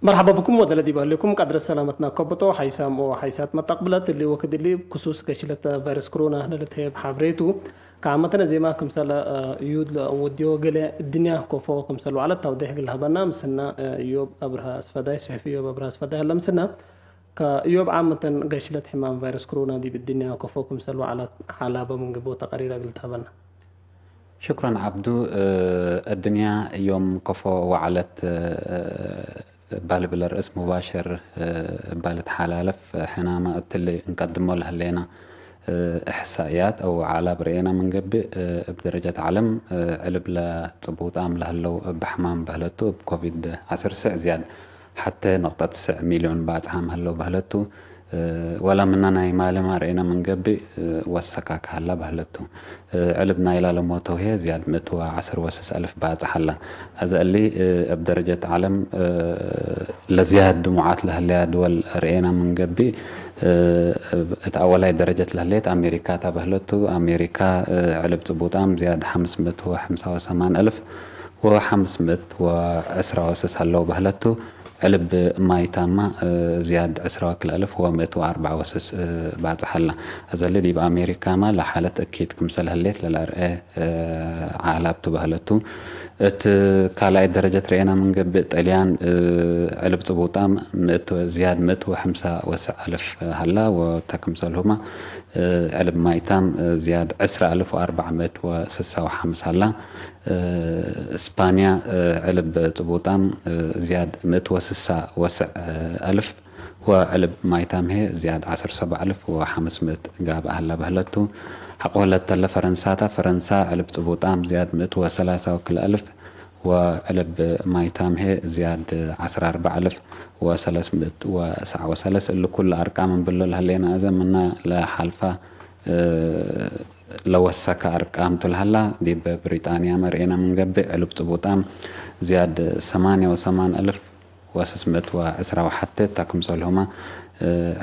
مرحبا بكم ودلدي بأهلكم قدر السلامتنا كبطو حيسام وحيسات متقبلة اللي وكد اللي بخصوص قشلة فيروس كورونا للتهيب حبريتو كعامة زي ما كمسال يود وديو قلي الدنيا كوفو كمسال وعلى التوضيح قلها بنا مسنا يوب أبرها أسفداي صحفي يوب أبرها أسفداي هلا مسنا كيوب عامة قشلة حمام فيروس كورونا دي بالدنيا كوفو كمسال وعلى حالة بمنقبو تقرير قلتها بنا. ሽኩራን ዓብዱ። ኣድንያ እዮም ከፎ ወዓለት ባል ብለ ርእስ ሙባሸር ባል ተሓላለፍ ሕናማ እትል እንቀድሞ ለህሌና እሕሳእያት ኣው ዓላብ ርኤና ምንገብእ እብ ደረጃት ዓለም ዕልብ ለጽቡጣም ለህለው እብ ሕማም በህለቱ እብ ኮቪድ ዓሰርተ ዝያድ ሓተ ነቕጠት ስዕ ሚልዮን ባጽሓም ህለው በህለቱ ወላ ምና ናይ ማለማ ርኤና ምንገብእ ወሰካ ካህላ በህለቱ ዕልብ ናይላ ለሞተው ህየ ዝያድ ምእት ወዓስር ወስስ ኣልፍ ባጽሕ ኣላ። ኣዘ እሊ እብ ደረጀት ዓለም ለዝያድ ድሙዓት ለህለያ ድወል ርኤና ምንገብእ እት ኣወላይ ደረጀት ለህለየት ኣሜሪካ ታበህለቱ ኣሜሪካ ዕልብ ጽቡጣም ዝያድ ሓምስ ምእት ወሓምሳ ወሰማን ኣልፍ ወሓምስ ምእት ወዕስራ ወስስ ኣለው በህለቱ ዕልብ ማይታማ ዝያድ ዕስራ ወክል ኣልፍ ወምእት ወኣርባዕ ወስስ ባጽሕ ኣላ። ኣዘሊ ዲብ ኣሜሪካማ ለሓለት እኪት ክምሰል ህሌት ለላርአ ዓላብ ትበህለቱ። እት ካልኣይ ደረጀት ርኤና ምንገብእ ጠልያን ዕልብ ጽቡጣም ዝያድ ምእት ወሕምሳ ወስዕ ኣልፍ ሃላ ወታ ክምሰልሁማ ዕልብ ማይታም ዝያድ ዕስራ ኣልፍ ወኣርባዕ ምእት ወስሳ ወሓምስ ሃላ። እስፓንያ ዕልብ ጽቡጣም ዝያድ ምእት ወስሳ ወስዕ ኣልፍ ወዕልብ ማይታምሄ ዝያድ ዓሰርተ ሰብዓ ኣልፍ ወሓምስ ምእት ጋብ ኣህላ በህለቱ። ሓቆ ለተለ ፈረንሳታ ፈረንሳ ዕልብ ጽቡጣም ዝያድ ምእት ወሰላሳ ወክል ኣልፍ ወዕልብ ማይታምሄ ዝያድ ዓስራ ኣርባዕ ኣልፍ ወሰለስ ምእት ወሰዓ ወሰለስ እሉ ኩሉ ኣርቃም እንብሎ ለህሌና እዘ ምና ለሓልፋ ለወሰከ ኣርቃም ትልሃላ ዲብ ብሪጣንያ መርኤና ምንገብእ ዕልብ ጽቡጣም ዝያድ ሰማንያ ወሰማን ኣልፍ ወስስ ምእት ወዕስራ ወሓተ እታ ክምሰልሁማ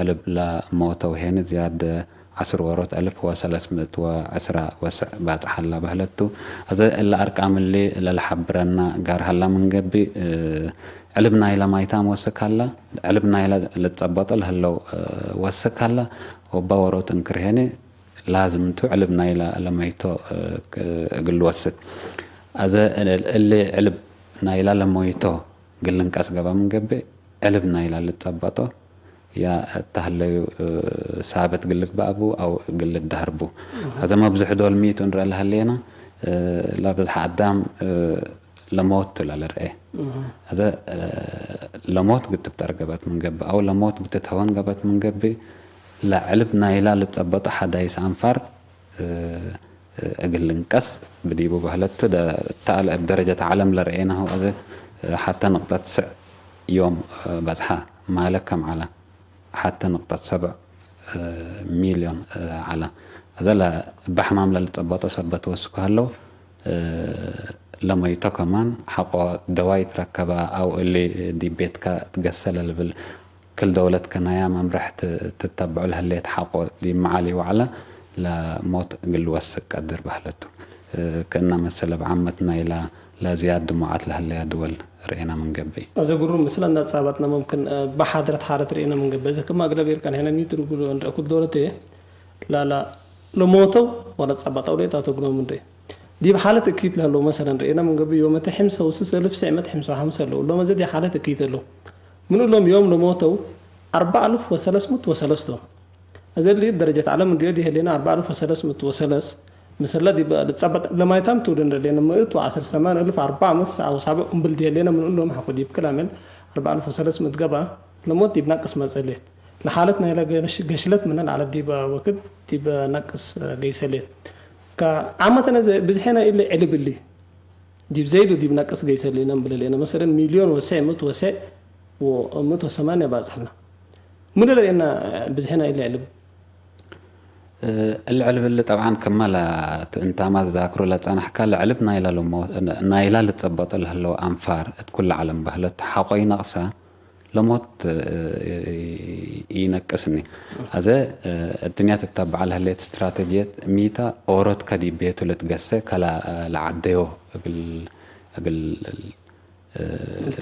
ዕልብ ለሞተው ሄን ዝያድ ዓስር ወሮት ኣልፍ ወሰለስ ምእት ወዕስራ ወስዕ ባጽሓላ በህለቱ። ኣዘ እለ ኣርቃም እሊ ለለሓብረና ጋር ሃላ ምንገብእ ዕልብ ናይላ ማይታም ወስካላ ዕልብ ናይላ ልጸበጦ ለህለው ወስካላ ወባ ወሮት እንክርሄነ ላዝም እንቱ ዕልብ ናይላ ለመይቶ እግል ወስክ። ኣዘ እሊ ዕልብ ናይላ ለመይቶ ግልንቀስ ገባ ምንገብእ ዕልብ ናይላ ልጸበጦ ያ እታህለዩ ሳበት ግልግ በእቡ ኣው ግልድ ዳህርቡ። ኣዘ መብዝሕ ዶል ሚቱ እንረአ ለህሌና ላብዝሕ ኣዳም ለሞት ትላ ልርአ። ኣዘ ለሞት ግትብጠር ገበት ምንገብእ ኣው ለሞት ግትተወን ገበት ምንገብእ ለዕልብ ናይላ ልጸበጦ ሓዳይስ ኣንፋር እግል እንቀስ ብዲቡ በህለቱ ተኣለ እብ ደረጀት ዓለም ለርኤናሁ እዘ ሓተ ንቅጠት ስዕ ዮም በጽሓ ማለ ከም ዓላ ሓተ ንቅጠት ሰብዕ ሚልዮን ዓላ። እዘ እባ ሕማም ለልጸበጦ ሰበት ወስኩ ሃለው ለመይቶ ከማን ሓቆ ደዋይ ትረከባ ኣው እሊ ዲብ ቤትካ ትገሰለ ልብል ክል ደውለት ከናያ መምርሕ ትተብዑ ለህሌት ሓቆ ዲብ መዓል ይዋዕላ ለሞት እግል ወስቅ ቀድር በህለቱ። ክእና መሰለ ብዓመት ናይላ ለዝያድ ድሙዓት ለህለያ ድወል ርኤና ምንገብእ። እዚ ግሩም ምስለ እንዳጻባጥና መምክን ብሓድረት ሓረት ርኤና ምንገብእ። እዚ ክማ ግደብ ይርካን ሄነ ሚትሩ ጉሉ እንደ ኩል ደውለት እየ ላላ ለሞተው ወላ ጻባጣው ደይ ታተግኖም እንደ ዲብ ሓለት እኪት ለህለው መሰለን ርኤና ምንገብእ ዮመተ ሕምሰ ወስስ እልፍ ስዕመት ሕምሰ ሓምሰ ኣለው። ሎመ ዘዲ ሓለት እኪት ኣለው። ምንእሎም ዮም ለሞተው ኣርባ ኣልፍ ወሰለስ ምት ወሰለስቶም። እዚ ሊ ደረጀት ዓለም እንዲዮ ዲህ ሌና ኣርባ ኣልፍ ወሰለስ ምት ወሰለስ ምስለ ዲብ ልጸበጥ ለማይታም ትውድ እንደ ሌና ምእት ወዓስር ሰማን እልፍ ኣርባ ምት ሰዓ ወሳብዕ እምብል ዲህ ሌና ምንእሎም ሓኮ ዲብ ክላመል ኣርባ ኣልፍ ወሰለስ ምት ገባ ለሞት ዲብ ናቅስ መጸሌት። ለሓለት ናይለ ገሽለት ምነል ዓለት ዲብ ወክድ ዲብ ናቅስ ገይሰሌት። ከዓመተነ ብዝሔና ኢለ ዕልብ እሊ ዲብ ዘይዱ ዲብ ነቅስ ገይሰ ሌነ ንብል ሌነ። መሰለን ሚልዮን ወሰዕ ምእት ወሰዕ ወምእት ወሰማንያ ባጽሕና። ምልለ ሌና ብዝሕና ኢለ ዕልብ። እሊ ዕልብ እሊ ጠብዓን ከማ እንታማ ዝዛክሩ ለጸናሕካ ለዕልብ ናይላ ልሞ ናይላ ልጸበጦ ለህለው ኣንፋር እት ኩሉ ዓለም በህለት ሓቆይ ነቕሳ ለሞት ኢነቅስኒ። ኣዘ እድንያት እታ በዓል ህሌት ስትራተጅየት ሚታ ኦሮት ከዲብ ቤቱ ልትገሰ ከላ ለዓደዮ እግል እግል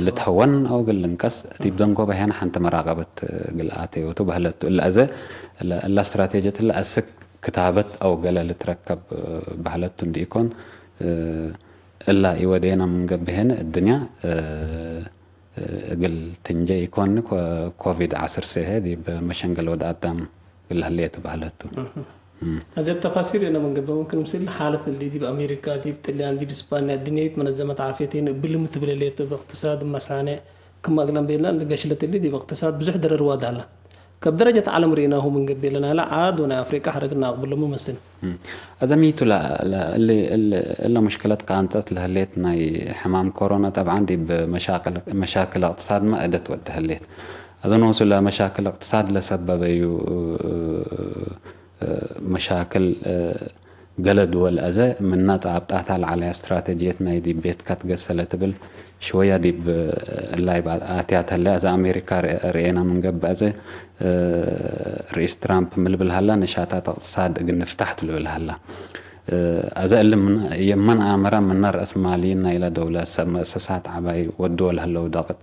ልትሐወን አው ግል ልንቀስ ዲብ ዘንጎ በሄን ሐንቲ መራቀበት ግል አተዮቱ በህለቱ። እለ አዘ እለ እላ ስትራቴጅት እለ አስክ ክታበት አው ገለ ልትረከብ በህለቱ እንዲኢኮን እላ ኢወዴና ምንገብሄን እድንያ እግል ትንጀ ኢኮን ኮ-፣ ኮቪድ ዐስር ሴሄ ዲብ መሸንገል ወድ አዳም ግል ህሌቱ በህለቱ። እም። أزيد تفاسير أنا من قبل ممكن مثل حالة اللي دي بأمريكا، دي بطليان، دي بإسبانيا، الدنيا يتمنظمة عافيتين بلم تبلليت باقتصاد مسانع كما أقلم بينا اللي قشلت اللي دي باقتصاد بزح درر وادالا. كب درجة عالم ريناه من قبل أنا لا عاد وأنا أفريقيا حرقنا أقبل ممثل. እም። አዘ ሚቱ ለ-፣ ለ-፣ እሊ፣ እሊ፣ እለ ሙሽክለት ከአንጸት ለህሌት ናይ ሕማም ኮሮና ጠብዓን ዲብ መሻክል፣ መሻክል እቅትሳድ መ እደት ወድ ህሌት። አዘ ንወሱ ለመሻክል እቅትሳድ ለሰበበዩ፣ እ፣ መሻክል፣ እ፣ ገለ ድወል አዘ ምና ጸብጣታ ለዓለያ ስትራቴጂየት ናይ ዲብ ቤት ከትገሰ ለትብል ሽወያ ዲብ እላይ አትያት ህለ። አዘ አሜሪካ ርኤ-፣ ርኤና ምንገብእ አዘ እ፣ ርኢስ ትራምፕ ምልብል ሀላ፣ ነሻጣት እቅትሳድ እግል ንፍታሕ ትልብል ሀላ። እ፣ አዘ እሊ ምን-፣ የመን አመራ ምና ረአስ ማሊን ናይላ ደውለ ሰብ መእሰሳት ዐባይ ወድወ ለህለው ዳቅጥ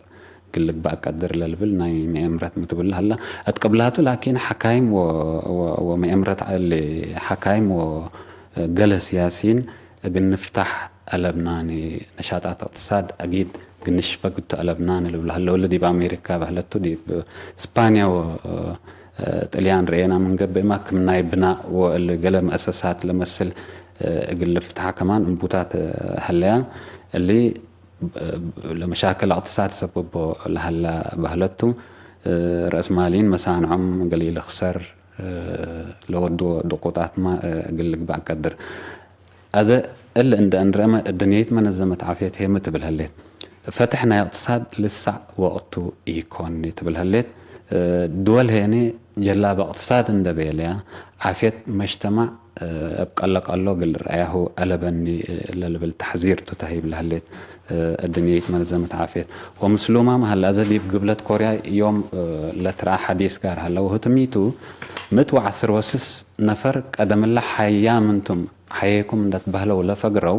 ግልግባእ ቀድር ለልብል ናይ መኤምረት ምትብል ሀላ። እት ቅብላቱ ላኪን ሐካይም ወ-፣ ወ-፣ ወመኤምረት እሊ ሐካይም ወገለ ሲያሲን እግል ንፍታሕ አለብናኒ፣ ነሻጣት እቅትሳድ አጊድ ግንሽፈግቱ አለብናኒ ልብሉ ሀለው። እሊ ዲብ አሜሪካ በህለቱ፣ ዲብ እስፓንያ ወ-፣ ጥልያን ረኤና ምንገብእማ ክም ናይ ብናእ ወእሊ ገለ መእሰሳት ለመስል እግል ልፍትሓ ከማን እንቡታት ሀለያ። እሊ ለመሻክል እቅትሳድ ሰብቦ ለሀላ በህለቱ፣ ረእስ ማሊን መሳንዖም ገሊ ልክሰር ለወድዎ ድቁጣትማ እግል ልግባእ ቀድር። አዘ እሊ እንደ እንረእመ እድንየት መነዘመት ዓፍየት ሄም ትብል ህሌት። ፈትሕ ናይ እቅትሳድ ልሳዕ ወቅቱ ኢኮን ትብል ህሌት። ድወል ሄኒ ጀላብ እቅትሳድ እንደ ቤለያ ዓፍየት መጅተማዕ እብ ቀለቀሎ ግል ረአያሁ አለበኒ ለልብል ተሕዚር ቱ ተሂብ ለህሌት እድንየት መነዘመት ዓፍየት። ወምስሉማ መሀል አዘ ዲብ ግብለት ኮርያ ዮም ለትረአ ሐዲስ ጋር ሀለው ህትሚቱ ምእት ወዐስር ወስስ ነፈር ቀደምለ ሐያ ምንቱም ሐየኩም እንደትበህለው ለፈግረው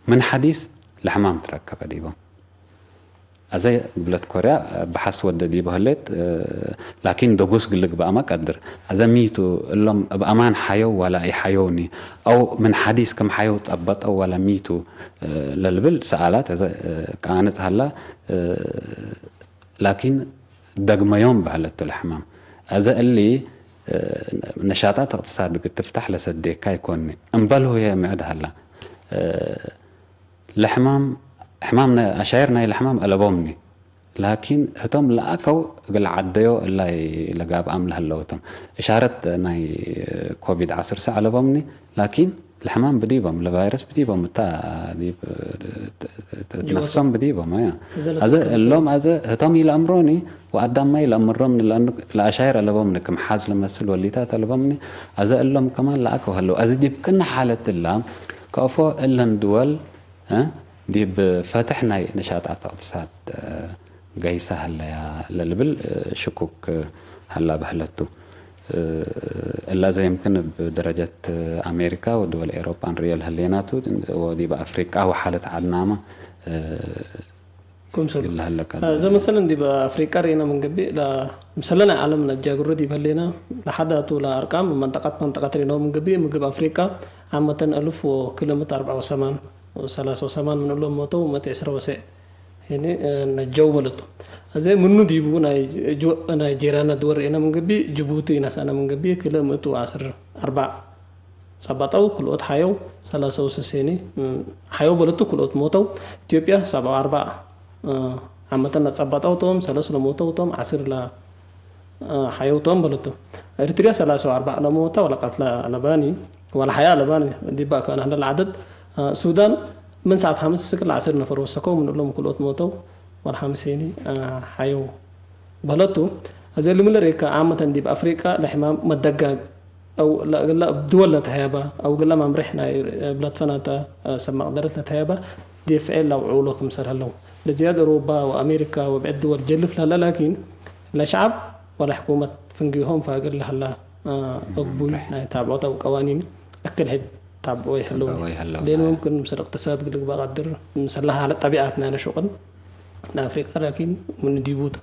ምን ሐዲስ ለሕማም ትረከበ ዲቦም። አዘ ግብለት ኮርያ ብሐስ ወደ ዲቦ ህሌት ላኪን ደጉስ ግልግባእማ ቀድር። አዘ ሚቱ እሎም እብ አማን ሐየው ዋላ ኢሐየውኒ አው ምን ሐዲስ ክም ሐየው ጸበጠው ዋላ ሚቱ ለልብል ሰኣላት አዘ ቃንጽ ሀላ ላኪን ደግመዮም በህለቱ ለሕማም። አዘ እሊ ነሻጣት እቅትሳድ እግል ትፍታሕ ለሰዴካ ይኮኒ። እምበል ሁየ ምዕድ ሀላ። ለሕማም፣ ሕማም ነ-፣ አሻይር ናይ ለሕማም አለቦምኒ። ላኪን ህቶም ለአከው እግል ዐደዮ እላይ ለጋብአም ለህለውቶም። እሻረት ናይ ኮቪድ ዐስር ሰዕ አለቦምኒ። ላኪን ለሕማም ብዲቦም፣ ለቫይረስ ብዲቦም፣ እታ ዲብ፣ ት-፣ ት-፣ ት-፣ ይወስድ። ነፍሶም ብዲቦም፣ አያ። እዘ አዘ ለትከተል እሎም አዘ ህቶም ኢለአምሮኒ፣ ወአዳም ማይ ለአምሮምኒ፣ ለአኑ ለአሻይር አለቦምኒ፣ ክም ሐዝ ለመስል ወሊታት አለቦምኒ፣ አዘ እሎም ከማን ለአከው ሀለው። አዚ ዲብ ክነ ሐለት እላ፣ ከእፎ እለን ድወል፣ እ፣ ዲብ ፈትሕ ናይ ነሻጣት እቅትሳድ፣ እ፣ ገይሰ ሀለያ ለልብል ሽኩክ ሀላ በህለቱ። እላ ዘ የምክን እብ ደረጀት አሜሪካ ወድወል ኤሮጳ ንርእዮ ለህሌናቱ ወዲብ አፍሪቃ ወሓለት ዓድናማ ክምሰሉ ለህለካ። እዘ መሰለን ዲብ አፍሪቃ ርኢና ምን ገብእ ምሰለ ናይ ዓለም ነጃግሩ ዲብ ህሌና ለሓዳቱ ለአርቃም መንጠቃት መንጠቃት ርኢና ምን ገብእ ምግብ አፍሪቃ ዓመተን አልፍ ወክልምት አርብዓ ወሰማን ወሰላሳ ወሰማን ምን እሎም ሞተው መት ዕስራ ወሰዕ ሄኒ ነጀው በለቶ። አዘ ምኑ ዲቡ ናይ ጆ-፣ ናይ ጄራና ድወር ርኤና ምን ገቢ ጅቡቲ ነሳና ምን ገቢ ክለ ምእቱ ዓስር አርባዕ ጸባጣው ክልኦት ሓየው ሰላሳ ወሰስ ሄኒ ሓየው በለቱ ክልኦት ሞተው። ኢትዮጵያ ሰብዓ አርባዕ ዓመተና ጸባጣው ቶም ሰለስ ለሞተው ቶም ዓስር ለ ሓየውቶም በለቶ። ኤርትርያ ሰላሳ ወአርባዕ ለመወታ ወላ ቀትላ ለባኒ ወላ ሓያ ለባኒ ዲባ ከን ህንደ ለዓደድ ሱዳን ምን ሰዓት ሓምስ ስክል ዓስር ነፈር ወሰከው ምን እሎም ክልኦት ሞተው ወላ ሓምስ ሄኒ ሓየው በለቱ። እዚ ልምለ ሬካ ዓመተን ዲብ አፍሪቃ ለሕማም መደጋግ አው ለ-፣ ለ-፣ ድወል ለተሃያባ አው ግላ መምርሕ ናይ ብለትፈናታ ሰብ መቅደረት ለተሃያባ ዲብ ፍዔል ለአውዕሎ ክምሰል ሀለው። ለዝያድ አውሮባ ወአሜሪካ ወብዕድ ድወል ጀልፍ ለሀለ ላኪን ለሸዓብ ወላ ሕኩመት ፍንጊሆም ፋግር ለሀላ፣ አ፣ እግቡይ ናይ ታብዖት አው ቀዋኒን እክል ሕድ ታብዕዎ ይህልው። ሌን ሙምክን ምስ ደቂ ሰብ ግልግባ ቀድር ምሰላ ሓለት ጠቢዓትና ነሹቕን ንኣፍሪቃ ላኪን ምንዲቡት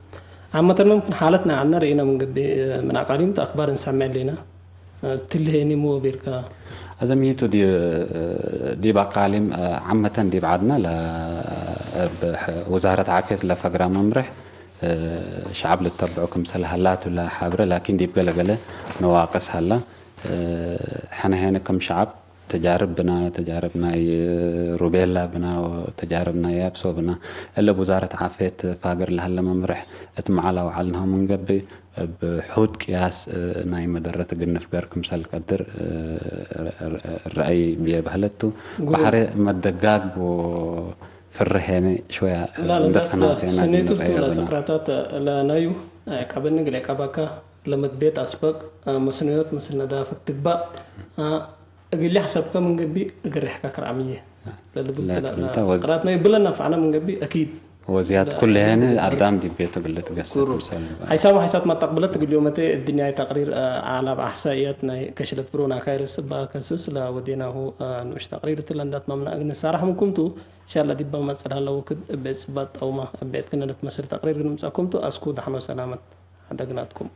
ዓመተን ሙምክን ሓለትና ዓና ርኢና ምንገቢ ምናቃሊም ተኣክባር እንሰምዕ ኣለና ትልሄኒ ምወቢርካ أزميتو دي دي بقالم عامة دي بعدنا ل وزارة عافية لفقرة ممرح شعب للتبع كم سلهلات ولا حابرة لكن دي بقلقلة نواقص هلا حنا هنا كم شعب تجارب بنا تجارب ناي روبيلا بنا وتجارب ناي يابسو بنا إلا بوزارة عافية فاقر لهلا ممرح اتمعلا وعلنها من قبي ብሑድ ቅያስ ናይ መደረት ግንፍ ገር ክምሰል ቀድር ርኣይ ብየ ባህለቱ ባሕሪ መደጋግ ፍርሄነ ሽወያ እንደፈናቴና ስኔቱልቱ ለስቅራታት ለናዩ ቀበኒ ግሌ ቀባካ ለመግቤት አስበቅ መስኖዮት ምስል ነዳፍት ትግባእ እግሊ ሐሰብከ ምን ገቢ እግሪ ሕካ ክርዓምየ ለልብል ስቅራትና ይብለና ፈዕና ምን ገቢ አኪድ وزياد كل هنا أدام دي بيتو قلت قصة مثلا حيسام حيسات ما تقبلت قليو متى الدنيا تقرير على أحصائيات ناي كشلت فرونا خير السبا كسس لا وديناه نوش تقرير تلندات ما من أجل سارح من كنتو إن شاء الله دي بما سأل هلا وكد بيت سبات أو ما بيت كنا نتمسر تقرير نمسا كنتو أسكو دحنو سلامت عندك ناتكم